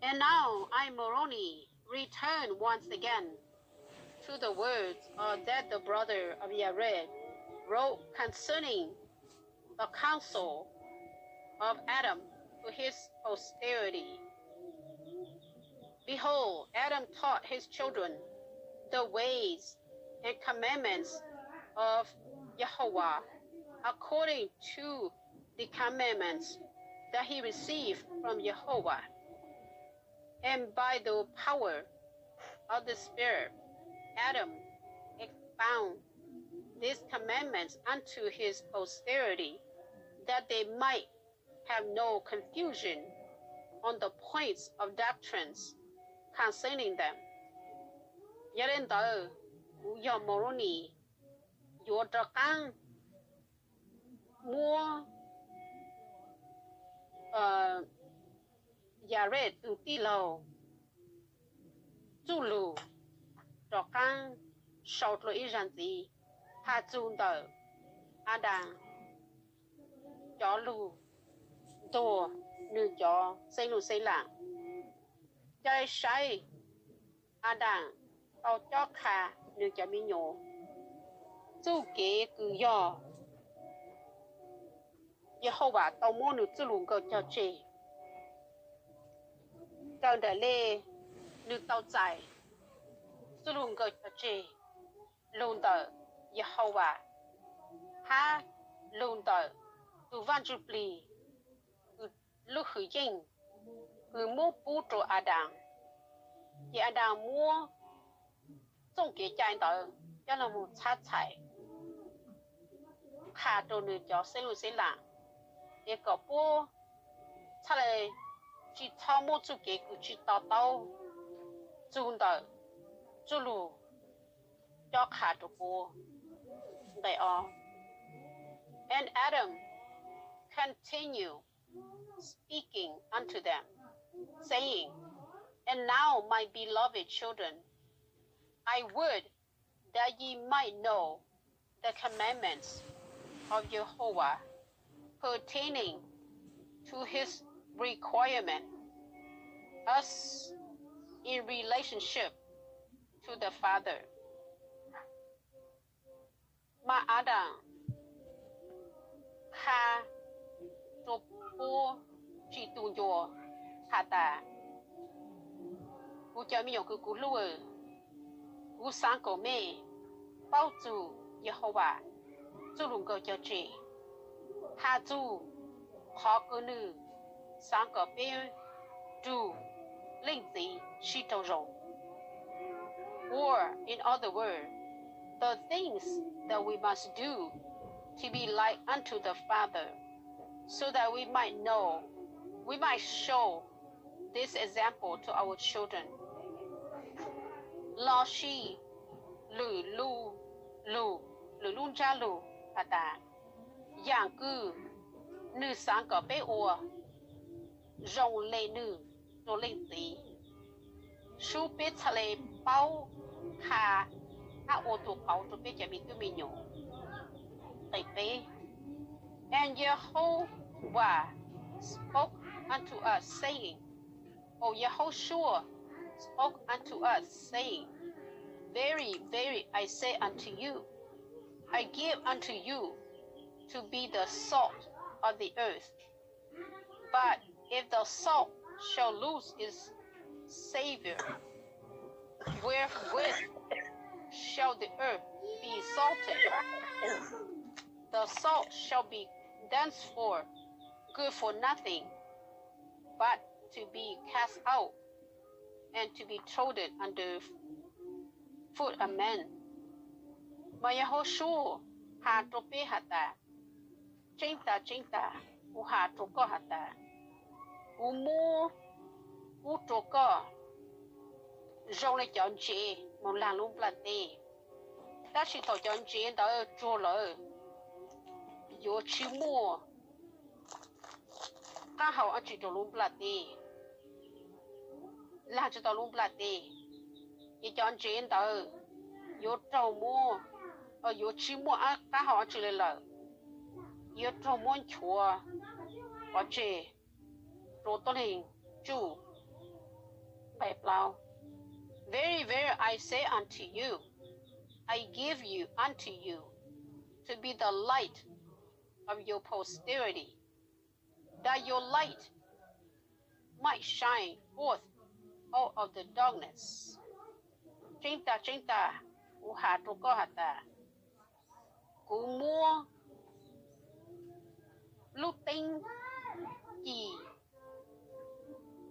And now I, Moroni, return once again to the words, uh, that the brother of Yared wrote concerning the counsel of Adam to his posterity. Behold, Adam taught his children the ways and commandments of Jehovah, according to the commandments that he received from Jehovah. And by the power of the Spirit, Adam expound these commandments unto his posterity, that they might have no confusion on the points of doctrines concerning them. Yog li ntawd, kuv yog Moroni yuav rov qaab muab Yared tug tij laug txuj lug rov qaab sau dlua ib zag ntxiv, has txug ntawm Adas cov lug ntuag nwg cov xeeb lug xeeb laam. Ca le saib Adas tau cob qha nwg cov me nyuam txuj kev kws yog Yehauvas tau muab nwg txuj lug nkaw cog tseg. Raws nraim le nwg tau txais txuj lug nkaw cog tseg lug ntawm Yehauvas hab lug ntawm tug Vaajtswv plig kws lub hwm yeej kws muab pub rua Adas. Ces Adas muab txuj kev cai ntawd coj lug moog txhab txhais qha rua nwg cov xeeb lug xeeb laam, es kom puab txhaj le tsi txhob muab txuj kev kws tsi to taub txug ntawm txuj lug cob qha rua puab. Nqe ob. And Adam continued speaking unto them, saying, And now, my beloved children, I would that ye might know the commandments of Jehovah pertaining to his requirement as in relationship to the Father. Mas Adas qha rua puab tsi tu ncua has tas, Kuv cov me nyuam kws kuv hlub, kuv xaav kom mej paub txug Yehauvas txuj lug nkaw cog tseg, has txug qhov kws nwg xaav kom peb rug leej txiv sib raug zoo. Or, in other words, the things that we must do to be like unto the Father, so that we might know, we might show this example to our children. Los sis lwm lub, lwm lub ntsab lug has tas, yaam kws nwg xaav kom peb ua zoo le nwg rua leej txiv, sub peb txhaj le paub qha hab ua tug qauv rua peb cov me tub me nyuam. Nqe peb. And Jehovah spoke unto us, saying, O Yehoshua spoke unto us, saying, Very, very, I say unto you, I give unto you to be the salt of the earth. But if the salt shall lose its savor, wherewith shall the earth be salted? The salt shall be thenceforth good for nothing, but to be cast out and to be trodden under foot of men. Mas Yehoshua has rua peb has tas, Tseeb tag, tseeb tag, kuv has rua koj has tas, kuv muab pub rua koj zoo le cov ntsev moog laag lub nplaj teb. Tab sis thaum cov ntsev ntawd tsuag lawm, yuav tsi muaj qaab hau dlaab tsi rua lub nplaj teb, laag tsi tau lub nplaj teb. Ces cov ntsev ntawd yuav raug muab, yuav tsi muaj qaab hau dlaab tsi le lawm, yuav raug muab nchuav pov tseg rua tuab neeg tsuj. Very, very, I say unto you, I give you unto you to be the light of your posterity, that your light might shine forth out of the darkness. Tseeb tag, tseeb tag, kuv has rua koj has tas, kuv muab lub teeb ci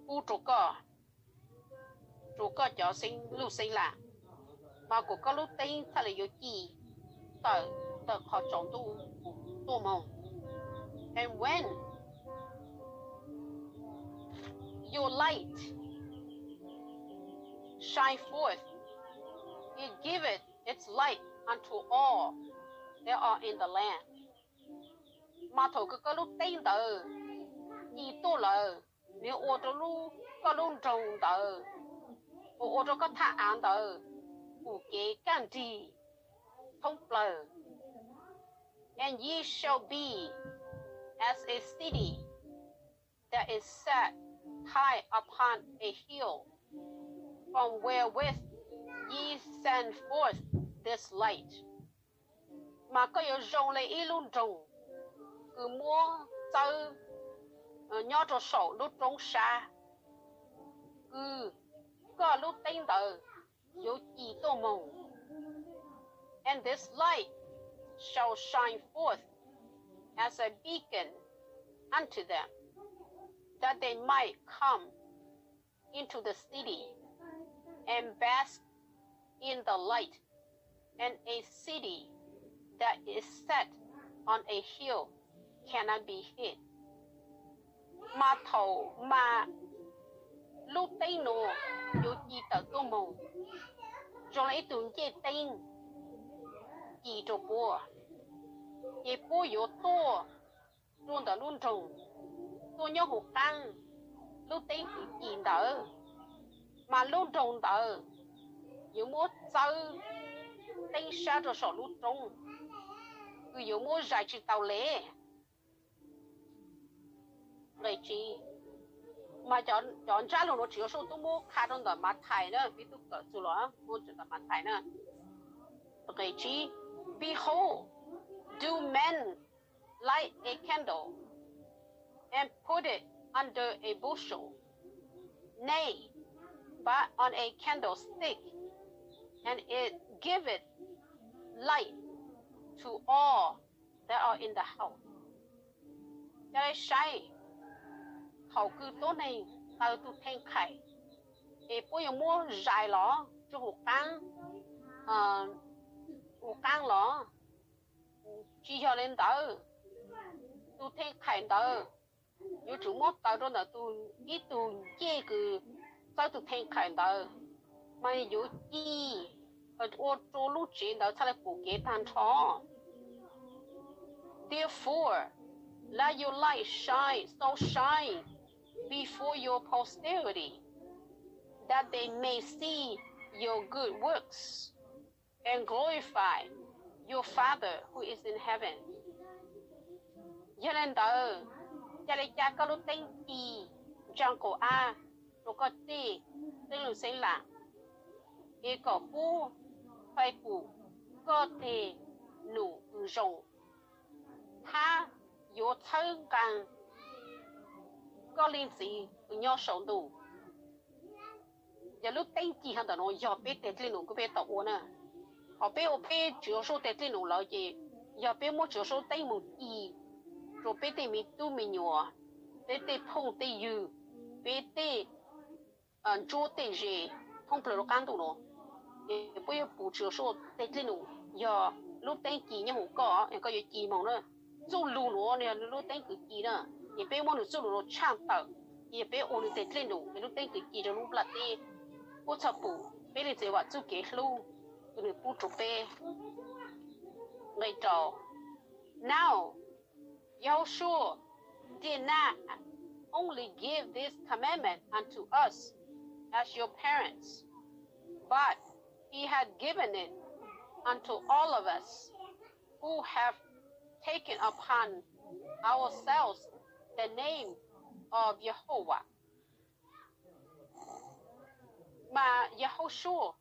pub rua koj, rua koj cov xeeb lug xeeb lam, mas kuas koj lub teeb txhaj le yuav ci tawm ntawm qhov tsaus ntuj tuaj moog. And when your light shine forth, it giveth its light unto all that are in the land. Mas thaum kws koj lub teeb ntawd ci tuaj lawm, nws ua rua koj lub nroog ntawd, ua rua koj thaj aav ntawd pum kev kaj nrig thoob plawg. And ye shall be as a city that is set high upon a hill, from wherewith ye send forth this light. Mas koj yuav zoo le ib lub nroog kws muab txawb nyob rua saum lub roob sab, kws koj lub teeb ntawd yuav ci tuaj moog. And this light shall shine forth as a beacon unto them, that they might come into the city and bask in the light. And a city that is set on a hill cannot be hid. Mas thaum mas lub teeb nuav yuav ci tawm tuaj moog zoo le ib tug ncej teeb ci rua puab, ces puab yuav tuaj rua ntawm lub nroog, tuaj nyob huv qaab lub teeb kws ci ntawd, mas lub nroog ntawd yuav muab txawb teeb sab rua saum lub roob, kws yuav muab zais tsi tau le. Nqe tsib, mas cov ntsab lug nuav Tswv Yexus tub muab qha rua ntawm Mathais na, peb tub kawm txug los muab txug ntawm Mathais na. Nqe tsib, Behold, do men light a candle and put it under a bushel? Nay, but on a candlestick, and it giveth light to all that are in the house. Ca le saib, thaum kws tuab neeg taw tug thee qhais, es puab yuav muab zais los rua huv qaab, huv qaab los? Tsi yog le ntawd. Tug thee qhais ntawd yuav tsum muab taw rua ntawm ib tug ncej kws txawb tug thee qhais ntawd, mas yuav ci ua rua lub tsev ntawd txhaj le pum kev taag nrho. Therefore, let your light shine, so shine before your posterity, that they may see your good works and glorify your Father who is in heaven. Yog le ntawd, ca le ca koj lub teeb ci ntsaa qaum av rua koj tej xeeb lug xeeb lam, es kom puab fais pum koj teg num kws zoo, hab yuav txhawb nqaa koj Leej Txiv kws nyob saum ntuj. Yog lub teeb ci hov ntawm nuav yog peb teg dlej num kws peb tau ua na. Hos peb ua peb Tswv Yexus teg dlej num lawm ces yog peb muab Tswv Yexus teeb moog ci rua peb tej me tub me nyuam, peb tej phooj tej ywg, peb tej ntsuab tej ze thoob plawg lub qaab ntuj nuav, es puab yuav pum Tswv Yexus teg dlej num yog lub teeb ci nyob huv koj, koj yuav ci moog na. Txuj lug nuav yog lub teeb kws ci na, es peb muab nwg txuj lug nuav tshaj tawm, es peb ua nwg teg dlej num es lub teeb kws ci rua lub nplaj teb, puab txhaj pum peb Leej Txiv Vam txuj kev hlub kws nwg pub rua peb. Nqe rau, Now Yahushua did not only give this commandment unto us as your parents, but he had given it unto all of us who have taken upon ourselves the name of Jehovah. Mas Yausuas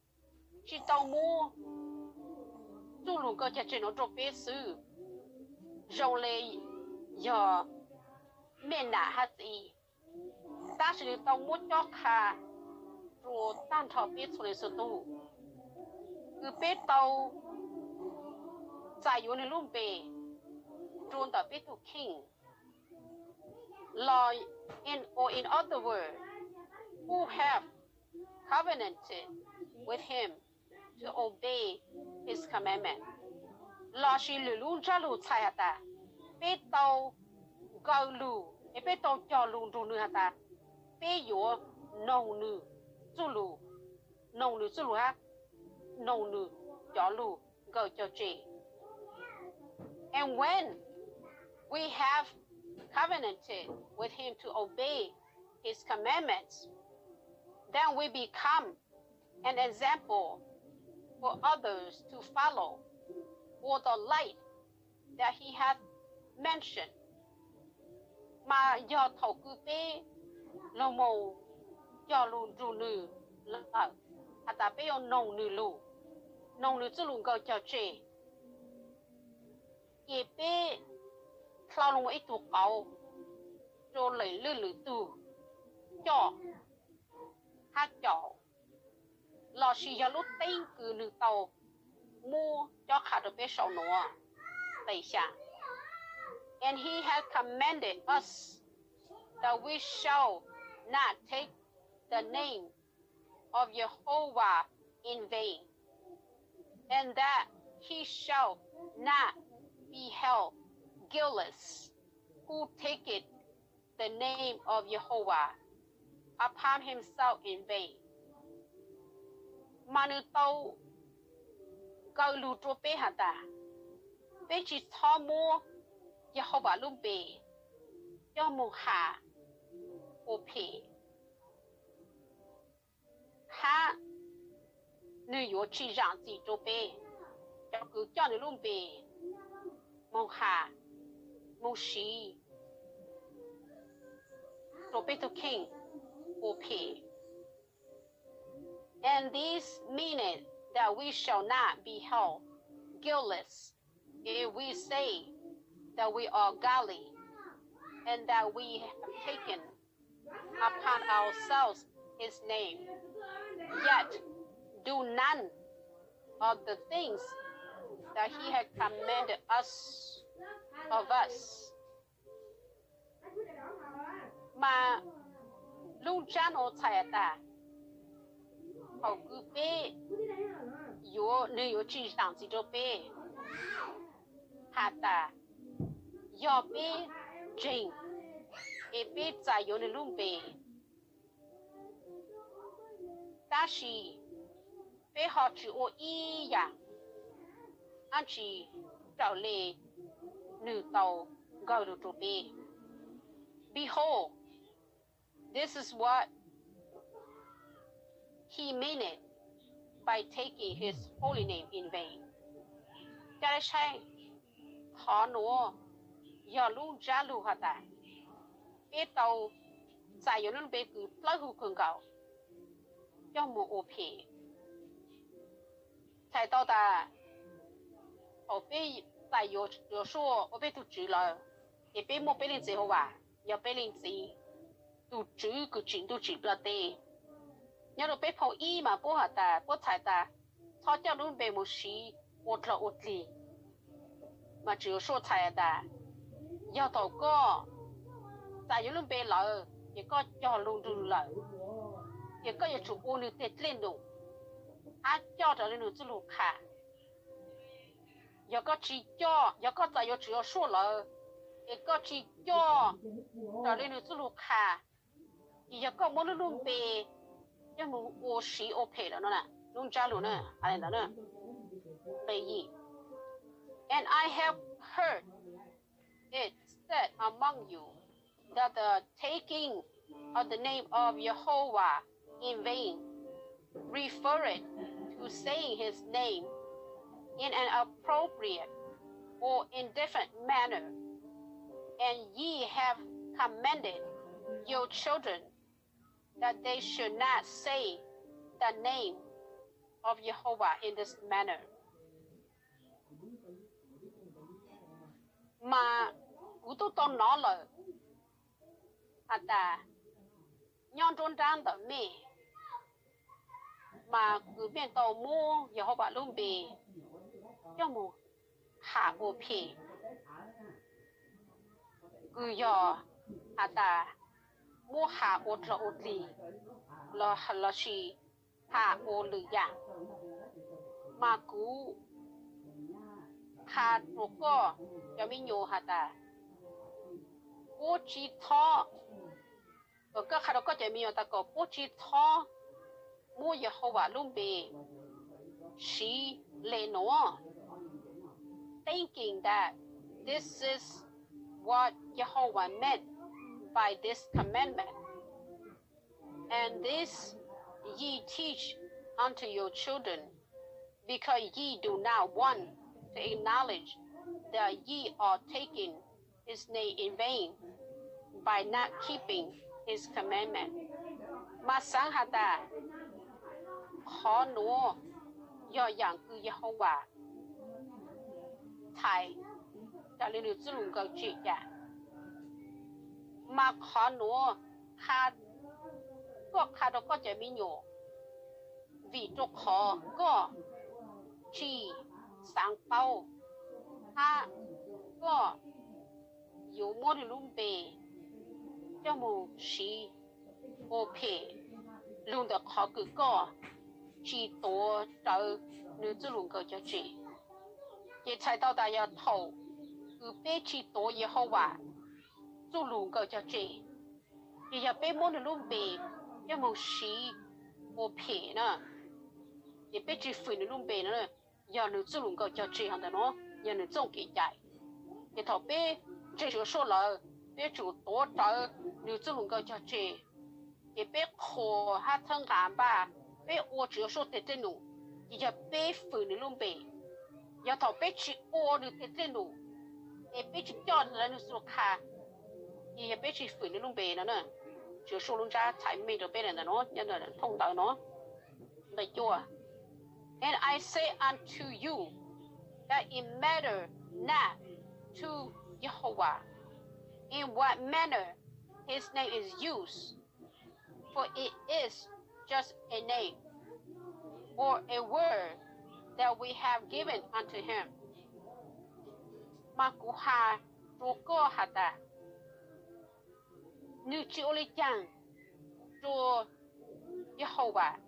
tsis tau muab txuj lug nkawd cog tseg nuav rua peb xwb, zoo le yog mej nam hab txiv, tab sis nwg tau muab cob qha rua taag nrho peb txhua leej txhua tug, kws peb tau txais yuav nwg lub npe rua ntawm peb tug kheej los, in, or in other words, who have covenanted with him to obey his commandment. Lossis lwm lub ntsab lug txhais has tas, peb tau nkaw lug es peb tau cog lug nrug nwg has tas, peb yuav noog nwg txuj lug, noog nwg txuj lug hab noog nwg cov lug nkawd cog tseg. And when we have covenanted with him to obey his commandments, then we become an example for others to follow, or the light that he hath mentioned. Mas yog thaum kws peb lug moog cog lug nrug nwg lawm, has tas peb yuav noog nwg lug, noog nwg txuj lug nkawd cog tseg, ces peb dlhau lug ua ib tug qauv rua lwm lwm tug coj hab caum, lossis yog lub teeb kws nwg tau muab cob qha rua peb sau nuav. Nqe xya, and he hath commanded us that we shall not take the name of Jehovah in vain, and that he shall not be held guiltless who taketh the name of Jehovah upon himself in vain. Mas nwg tau nkaw lug rua peb has tas, peb tsis txhob muab Yehauvas lub npe coj moog has ua phem, hab nwg yuav tsis zaam txim rua peb. Cov kws coj nwg lub npe moog has, moog siv rua peb tug kheej ua phem. And this meaneth that we shall not be held guiltless if we say that we are godly, and that we have taken upon ourselves his name, yet do none of the things that he had commanded us of us. Mas lub ntsab nuav txhais has tas, thaum kws peb yuav, nwg yuav tsis zaam txim rua peb has tas, yog peb ntseeg es peb txais yuav nwg lub npe, tab sis peb ho tsis ua ib yaam dlaab tsi raws le nwg tau nkaw lug rua peb. Behold, this is what he meaneth by taking his holy name in vain. Ca le saib, qhov nuav yog lub ntsab lug has tas, peb tau txais yuav lub npe kws dlawb huv kawg nkaus coj moog ua phem. Txhais tau tas, thaum peb txais yuav Yausuas ua peb tug tswv lawm, ces peb muaj peb leej txiv Yehauvas, yog peb leej txiv, tug tswv kws tsim ntuj tsim nplajteb. Nyob rua peb phau ib mas puab has tas, puab txhais tas, txhob coj lub npe moog siv ua dlog ua dlig. Mas tswv Yausuas txhais has tas, yog thaum koj txais yuav lub npe lawm ces koj cog lug nrug lawm, ces koj yuav tsum ua nwg teg dlej num, hab coj raws le nwg txuj lug qha. Yog koj tsis coj, yog koj txais yuav tswv Yausuas lawm, es koj tsis coj raws le nwg txuj lug qha, ces yog koj muab nwg lub npe coj moog ua siv ua phem lawm no, lub ntsab lug na, ntawd na. Nqe yim, and I have heard it said among you, that the taking of the name of Jehovah in vain referred to saying his name in an appropriate or indefinite manner. And ye have commanded your children that they should not say the name of Jehovah in this manner. Mas kuv twb tau hnov lawm has tas nyob nruab nrab ntawm mej, mas kws mej tau muab Yehauvas lub npe coj mus has ua phem, kws yog has tas muab has ua dlog ua dig, los sis has ua lwm yam. Mas kuv qha rua koj cov me nyuam has tas, puab tsi txhob, koj qha rua koj cov me nyuam tas kom puab tsi txhob muab Yehauvas lub npe siv le nuav, thinking that this is what Jehovah meant by this commandment. And this ye teach unto your children, because ye do not want to acknowledge that ye are taking his name in vain by not keeping his commandment. Mas xaav has tas, qhov nuav yog yaam kws Yehauvas txhais raws le nwg txuj lug nkaw tseg cas. Mas qhov nuav qha, koj qha rua koj cov me nyuam, vim rua qhov koj tsi xaav paub, hab koj yuav muab nwg lub npe coj moog siv ua phem lug ntawm qhov kws koj tsi tuav rawv nwg txuj lug nkaw cog tseg. Ces txhais tau tas yog thaum kws peb tsi tuav Yehauvas txuj lug nkaw cog tseg, ces yog peb muab nwg lub npe coj moog siv ua phem na, ces peb tsi fwm nwg lub npe no, yog nwg txuj lug nkaw cog tseg hov ntawm nuav yog nwg txuj kev cai. Ces thaum peb ntseeg Yeshua lawm, peb tsum tuav rawv nwg txuj lug nkaw cog tseg, ces peb qhuas hab txhawb nqa npaj, peb ua Tswv Yeshua teg dlej num, ces yog peb fwm nwg lub npe. Yog thaum peb tsi ua nwg teg dlej num, es peb tsi coj raws nwg txuj lug qha, ces yog peb tsi fwm nwg lub npe no na. Tswv Yeshua lub ntsab txhais meej rua peb ntawm nuav, nyob ntawm thooj ntawv nuav, nqe cuaj. And I say unto you that it matter not to Jehovah in what manner his name is used, for it is just a name, or a word that we have given unto him. Mas kuv has rua koj has tas, nwg tsi ua le caag rua Yehauvas,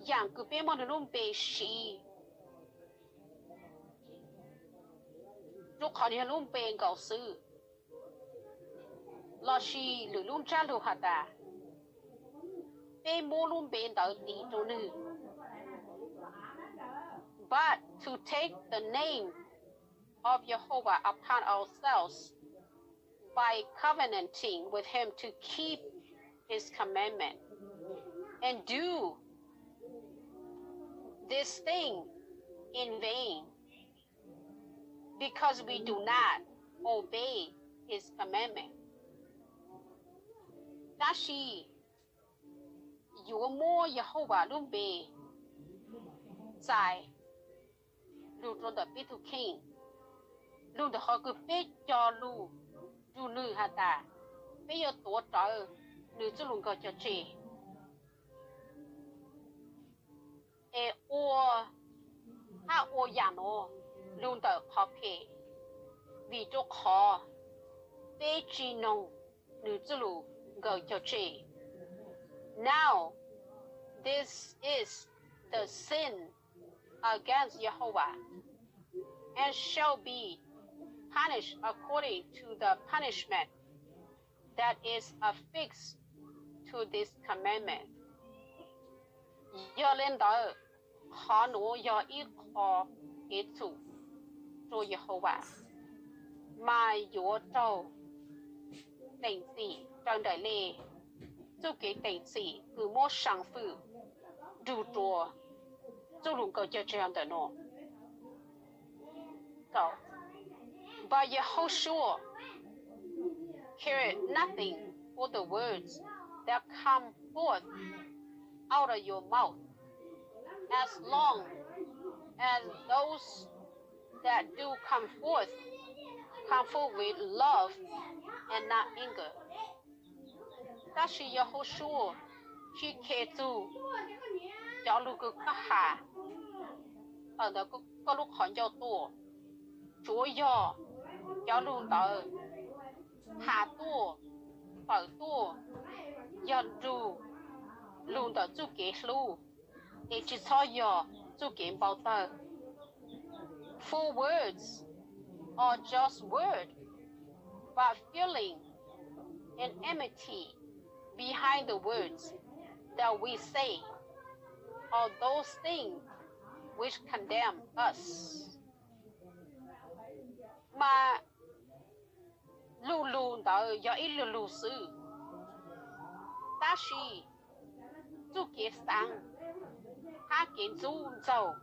yaam kws peb muab nwg lub npe siv, rua qhov nwg yog lub npe nkaus xwb, lossis lwm lub ntsab lug has tas, peb muab lub npe ntawd tis rua nwg. But to take the name of Jehovah upon ourselves by covenanting with him to keep his commandment and do this thing in vain, because we do not obey his commandment. Tab sis yuav muab Yehauvas lub npe txais lug rua ntawm peb tug kheej, lug ntawm qhov kws peb cog lug rua nwg has tas, peb yuav tuav rawv nwg txuj lug nkaw cog tseg, es ua, hab ua yaam nuav lug ntawm qhov phem, vim rua qhov peb tsi noog nwg txuj lug nkaw cog tseg. Now this is the sin against Jehovah, and shall be punished according to the punishment that is affixed to this commandment. Yog le ntawd, qhov nuav yog ib qho kev txhum rua Yehauvas, mas yuav raug teem txim raws nraim le txuj kev teem txim kws muab saa fwm nrug rua txuj lug nkaw cog tseg ntawm nuav. But Yehoshua cared nothing for the words that come forth out of your mouth, as long as those that do come forth come forth with love and not anger. Tab sis Yauhausuas tsis khes txug cov lug kws koj has tawm ntawm koj lub qhov ncauj tuaj, tsuav yog cov lug ntawd has tuaj, tawm tuaj yog lug, lug ntawm txuj kev hlub, es tsis txhob yog txuj kev npau tawg. For words are just words, but feeling and enmity behind the words that we say are those things which condemn us. Mas lu lug ntawd yog ib lu lug xwb, tab sis txuj kev xaav hab kev ntxub ntxaug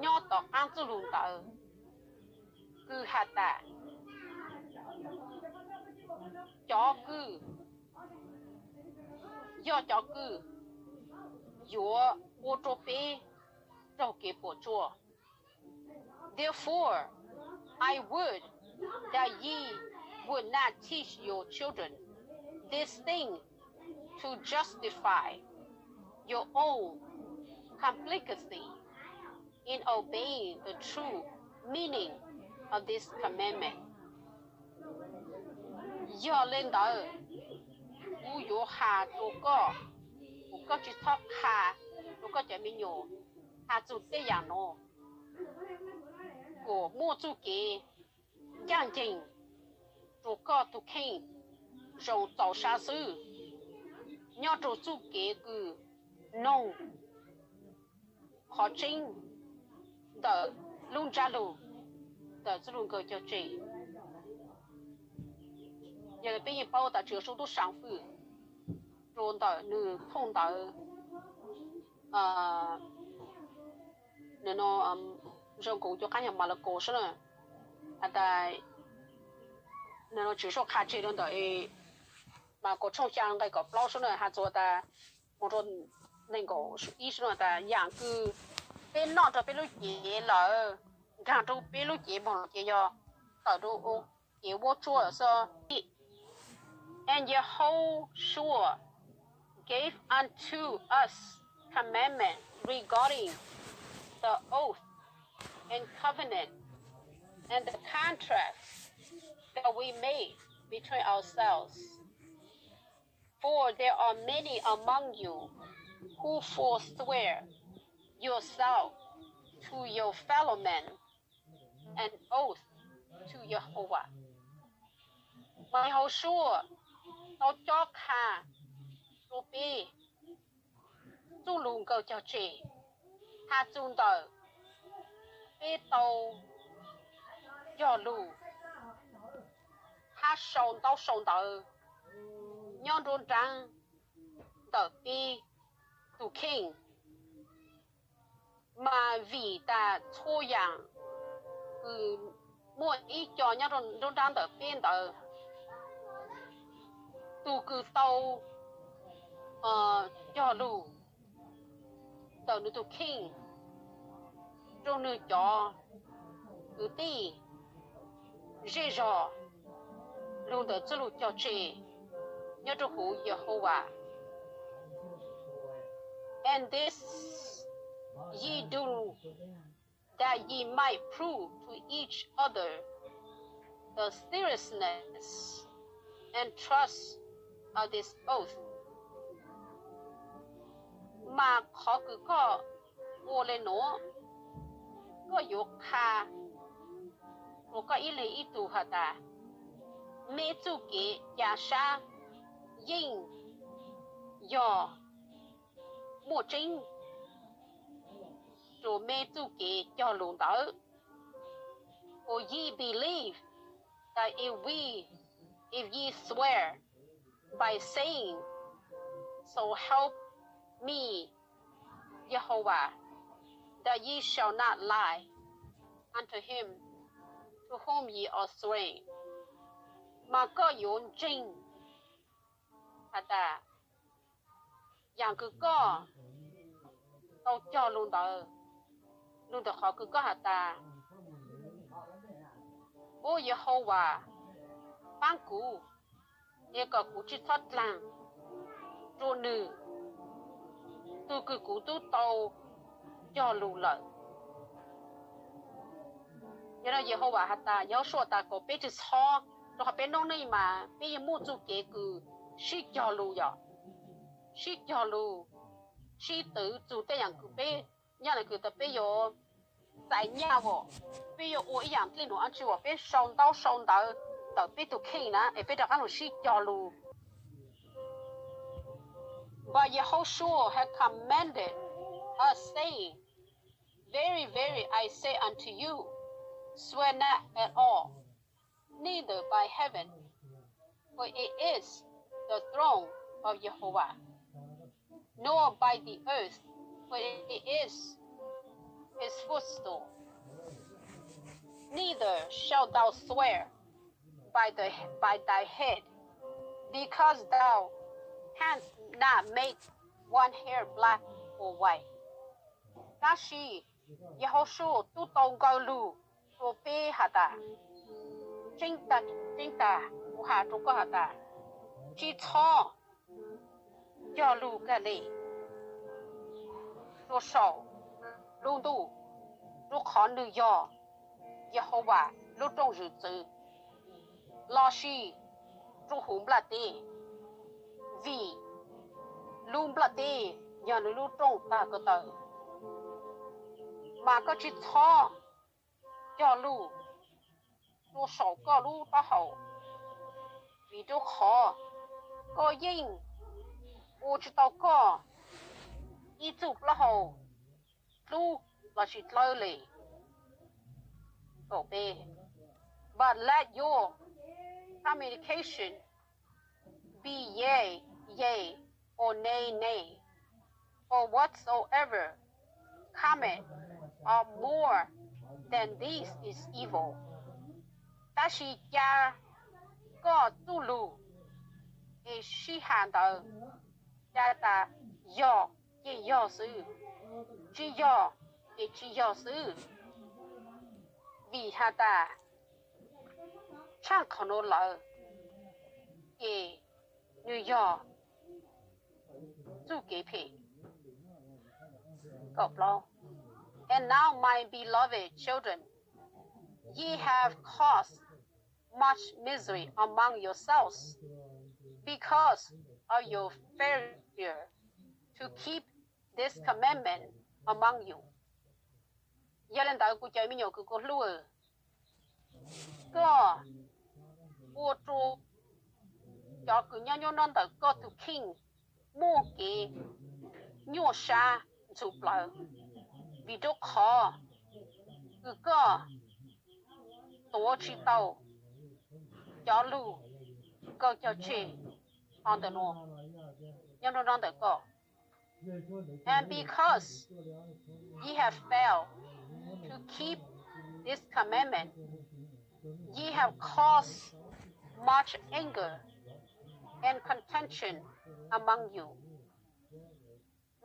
nyob tom qaab txuj lug ntawd kws has tas cov kws, yog cov kws yuav ua rua peb raug kev puam tsuaj. Therefore, I would that ye would not teach your children this thing to justify your own complicity in obeying the true meaning of this commandment. Yog le ntawd, kuv yuav has rua koj, kuv koj tsis txhob qha rua koj cov me nyuam has txug tej yaam nuav, kuas muaj txuj kev ncaaj nceeg rua koj tug kheej zoo txaus sab xwb, nyob rua txuj kev kws noog qhov tseeb ntawm lub ntsab lug ntawm txuj lug nkawd cog tseg. Yog le peb yeej paub tas Tswv Yexus tub saav fwm rua ntawm nwg thooj ntawv, nwg zoo nkaus cuag qaab yog Malakaus sab na, has tas, nwg Tswv Yexus qha tseg rua ntawm Malakaus tshooj xyaa nqe kaum plaub sab na has txug tas, moog rua neeg nkaum ib sab na tas yaam kws peb noj rua peb lub cev lawm, nkaag rua peb lub cev moog lawm ces yog tawm rua cev vuab tsuab xwb. And Yehoshua gave unto us commandment regarding the oath and covenant and the contract that we made between ourselves. For there are many among you who forswear yourself to your fellow men an oath to Yehovah. Mas Yehoshua tau cob qha rua peb txuj lug nkawd cog tseg, has txug ntawm peb tau cog lug hab sau ntaub sau ntawv nyob nruab nraab ntawm peb tug kheej. Mas vim tas txhua yaam kws muaj ib co nyob nruab nraab ntawm peb ntawd, tug kws tau cog lug ntawm nwg tug kheej rua nwg cov kwv tij zej zog lug ntawm txuj lug cog tseg nyob rua huv Yehovas. And this ye do, that ye might prove to each other the seriousness and truth of this oath. Mas qhov kws koj ua le nuav, koj yuav qha rua koj ib leeg ib tug has tas, meb txuj kev ca sab yeej yog muaj tseeb rua meb txuj kev cog lug ntawd. For ye believe that if we, if ye swear by saying, So help me Yehovah, that ye shall not lie unto him to whom ye are swearing. Mas koj yuav ntseeg has tas, Yam kws koj tau cog lug ntawd, lug ntawm qhov kws koj has tas, Au Yehauvas, paab kuv, es kom kuv tsi txhob dlaag rua nwg, tug kws kuv tub tau cog lug lawm. Yog no Yehauvas has tas, Yehaushuas tas kom peb tsi txhob, rua qhov peb noob neej mas peb yeej muaj txuj kev kws sib cog lug, yog sib cog lug, sib twv txug tej yaam kws peb nyaj na kws tas peb yuav txais nyaj as, peb yuav ua ib yaam dlej num dlaab tsi as, peb sau ntaub sau ntawv ntawm peb tug kheej na es peb rov qaab lug sib cog lug. But Yehoshua had commanded us, saying, Very, very, I say unto you, swear not at all, neither by heaven, for it is the throne of Jehovah, nor by the earth, for it is his footstool. Neither shalt thou swear by the, by thy head, because thou canst not make one hair black or white. Tab sis Yehaushuas tub tau nkaw lug rua peb has tas, tseeb tag, tseeb tag kuv has rua koj has tas, tsi txhob cog lug kag le rua saum lub ntuj, rua qhov nwg yog Yehauvas lub rooj zwm txwv, lossis rua huv nplaj teb, vim lub nplaj teb yog nwg lub rooj tag ko taw. Mas koj tsi txhob cog lug rua saum koj lub taub hau, vim rua qhov koj yeej ua tsi tau koj ib txuj plaub hau dlub lossis dlawb le. But let your communication be yea, yea, or nay, nay, for whatsoever cometh out more than this is evil. Tab sis ca koj txuj lug es sib has ntawd, ca tas yog ces yog xwb, tsi yog ces tsi yog xwb, vim has tas tshaaj qhov nuav lawm ces nwg yog txuj kev phem. And now, my beloved children, ye have caused much misery among yourselves because of your failure to keep this commandment among you. Yog le ntawd kuv cov me nyuam kws kuv hlub, koj ua rua cov kws nyob nyob nyob ntawm koj tug kheej muaj kev nyuaj sab ntxhuv plawv, vim rua qhov kws koj tuav tsi tau cov lug kaw cog tseg ntawm nuav nyob nruab nrab ntawm koj. And because ye have failed to keep this commandment, ye have caused much anger and contention among you.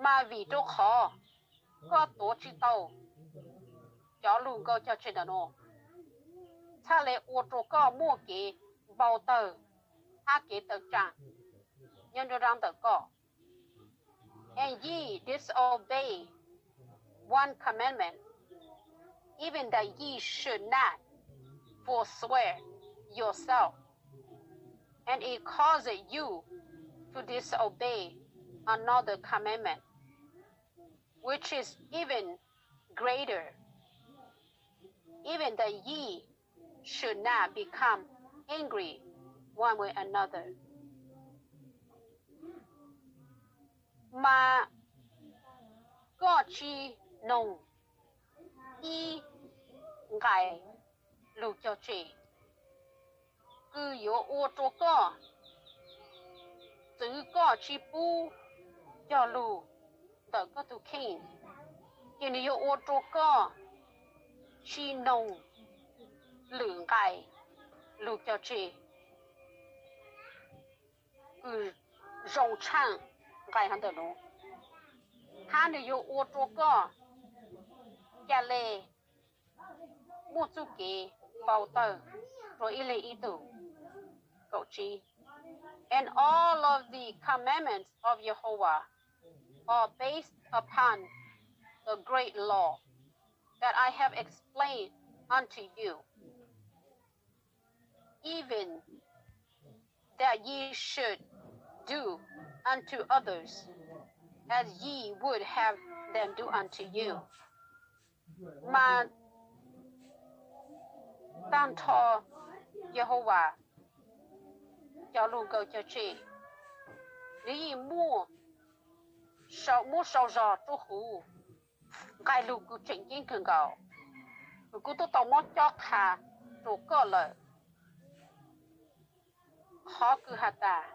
Mas vim rua qhov koj tuav tsi tau cov lug kaw cog tseg ntawm nuav, txhaj le ua rua koj muaj kev npau tawg hab kev tawm tsaam nyob nruab nrab ntawm koj. And ye disobey one commandment, even that ye should not forswear yourself, and it causeth you to disobey another commandment, which is even greater, even that ye should not become angry one with another. Mas koj tsi noog ib nqai lug cog tseg, kws yuav ua rua koj txwv koj tsi pub cog lug ntawm koj tug kheej, ces nwg yuav ua rua koj tsi noog lwm nqai lug cog tseg kws zoo tshaaj nqai hov ntawm nuav, hab nwg yuav ua rua koj ca le muaj txuj kev npau tawg rua ib leeg ib tug. And all of the commandments of Jehovah are based upon the great law that I have explained unto you, even that ye should do unto others as ye would have them do unto you. Mas taag nrho Yehauvas cov lug nkaus cog tseg, nwg yeej muab sau zog rua huv nqai lug kws tseem ceeb kawg nkaus, kws kuv tub tau muab cob qha rua koj lawm. Qhov kws has tas,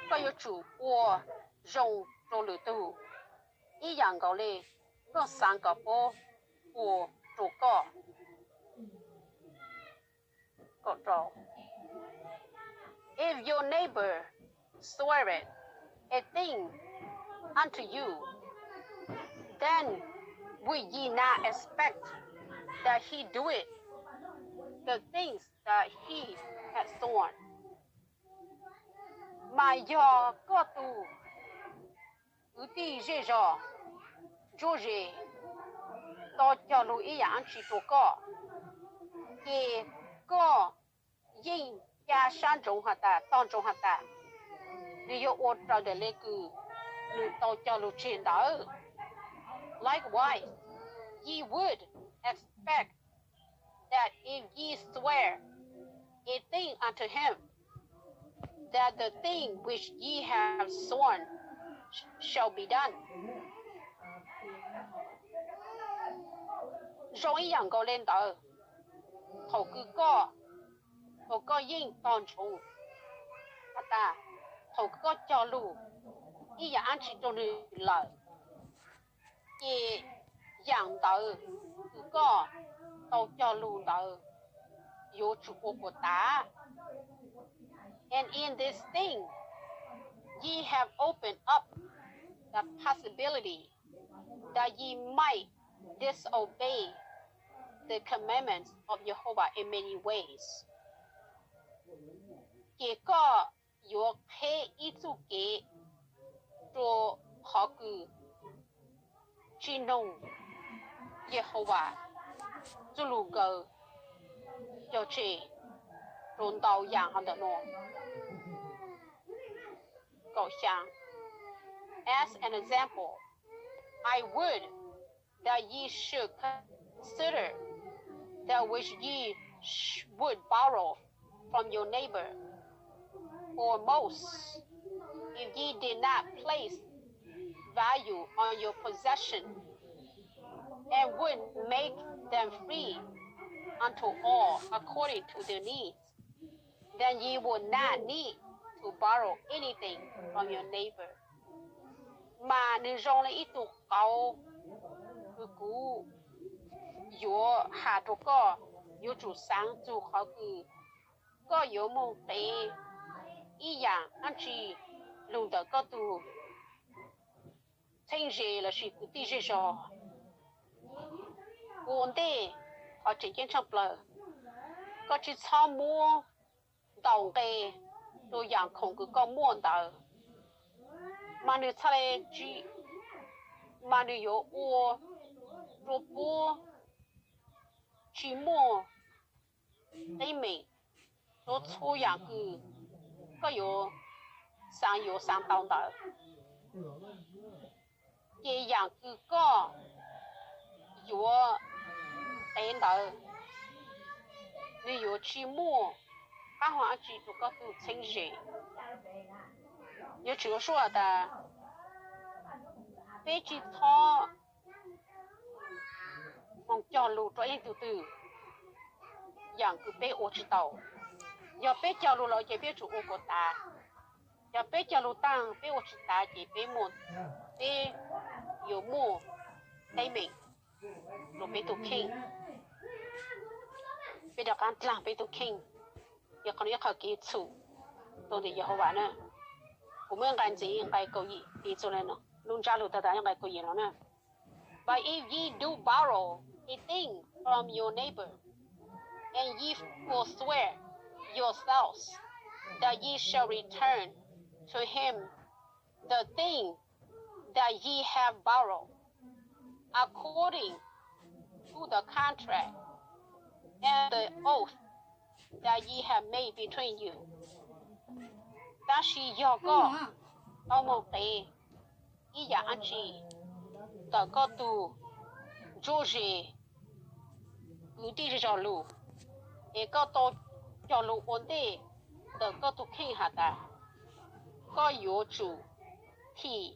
koj yuav tsum ua zoo rua lwm tug ib yaam nkaus le koj xaav kom puab ua rua koj. If your neighbor sweareth a thing unto you, then will ye not expect that he doeth the things that he hath sworn? Mas yog koj tug kwv tij zej zog ntsuab zes tau cog lug ib yaam dlaab tsi rua koj, ces koj yeej ca sab ntsoov has tas, tog ntsoov has tas, nwg yuav ua raws ntawm le kws nwg tau cog lug tseg ntawd. Likewise, ye would expect that if ye swear a thing unto him, that the thing which ye have sworn shall be done. Zoo ib yaam nkaus le ntawd, thaum kws koj, thaum koj yeej tog ntsoov has tas, thaum koj cog lug ib yaam dlaab tsi rua nwg lawm, ces yaam ntawd kws koj tau cog lug ntawd yuav tsum ua puas tas. And in this thing ye have opened up the possibility that ye might disobey the commandments of Jehovah in many ways. Ces koj yuav qheb ib txuj kev rua qhov kws tsi noog Yehauvas txuj lug nkaus cog tseg rua ntau yaam hov ntawm nuav. As an example, I would that ye should consider that which ye sh- would borrow from your neighbor, or most, if ye did not place value on your possession, and would make them free unto all according to their needs, then ye would not need to borrow anything from your neighbor. Mas nwg zoo le ib tug qauv kws kuv yuav has rua koj, yuav tsum xaav txug qhov kws koj yuav moog qev ib yaam dlaab tsi lug ntawm koj tug txheeb ze lossis kwv tij zej zog. Ua ntej qhov tseem ceeb tshaj plawg, koj tsi txhob muab ntaus nqe rua yaam khoom kws koj muaj ntawd, mas nwg txhaj le tsi, mas nwg yuav ua rua puab tsi muaj teeb meem rua txhua yaam kws koj yuav xaav yuav xaav tau ntawd. Ces yaam kws koj yuav qev ntawd, nwg yuav tsi muaj qab hau dlaab tsi rua koj tug txheeb ze. Yuav tsum ua suab has tas, peb tsi txhob moog cog lug rua ib tug twg yaam kws peb ua tsi tau. Yog peb cog lug lawm ces peb yuav tsum ua kom tas. Yog peb cog lug taag peb ua tsi tas ces peb muaj, peb yuav muaj teeb meem rua peb tug kheej. Peb rov qaab dlaag peb tug kheej. Yog qhov nuav ib qhov kev txhum tuaj ntawm Yehauvas na. Kuv muab nqe ntxiv, nqe kaum yim, piv txog lub ntsab lus tag tas nqe kaum yim no na. But if ye do borrow a thing from your neighbor, and ye forswear yourselves, that ye shall return to him the thing that ye have borrowed, according to the contract and the oath that ye have made between you. Tab sis yog koj tau mus qev ib yam dab tsi ntawm koj tus ntsuab zes kwv tij zej zog lus, es koj tau cog lus ua ntej ntawm koj tus kheej has tas, koj yuav tsum thim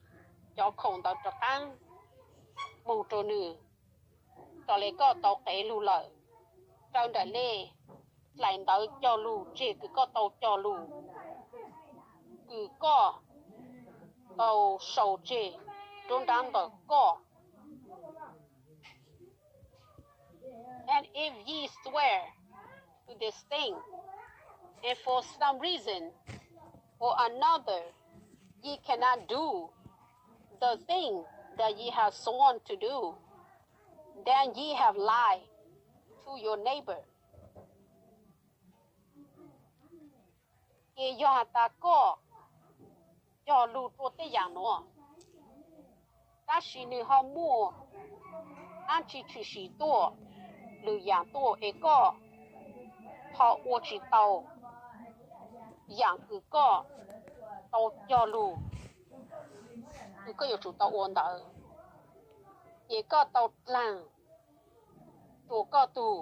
cov khoom ntawd rov qab mus rau nws, raws li koj tau qev lus lawm, raws nraim li dlaim ntawv cog lus tseg kws koj tau cog lus, kws koj tau sau tseg nruab nrab ntawm koj. And if ye swear to this thing, and for some reason or another ye cannot do the thing that ye have sworn to do, then ye have lied to your neighbor. Ces yog has tas koj cog lus rua tej yaam nuav, tab sis nwg ho muaj dlaab tsi tshwm sim tuaj lwm yaam tuaj es koj ho ua tsi tau yaam kws koj tau cog lug kws koj yuav tsum tau ua ntawd, ces koj tau dlaag rua koj tug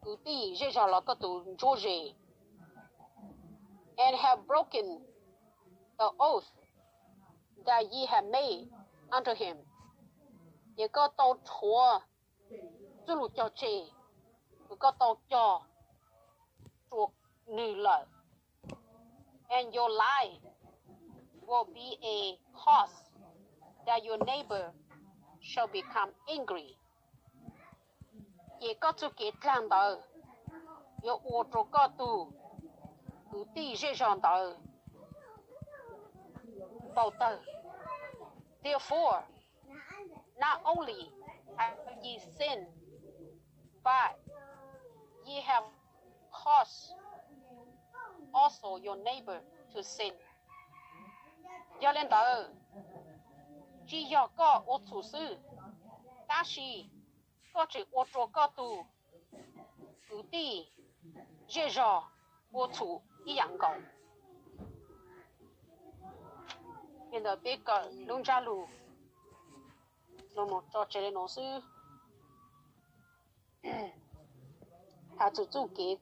kwv tij zej zog los koj tug ntsuab zes, and have broken the oath that ye have made unto him, ces koj tau rhuav txuj lug cog tseg kws koj tau cog rua nwg lawm. And your life will be a cause that your neighbor shall become angry. Ces koj txuj kev dlaag ntawd yuav ua rua koj tug kwv tij zej zog ntawd npau tawg. Therefore, not only have ye sinned, but ye have caused also your neighbor to sin. Yog le ntawd, tsi yog koj ua txhum xwb, tab sis koj tseem ua rua koj tug kwv tij zej zog ua txhum ib yaam nkaus. Li ntawd peb kawm lub ntsab lug los tso tseg le nuav xwb. Has txug txuj kev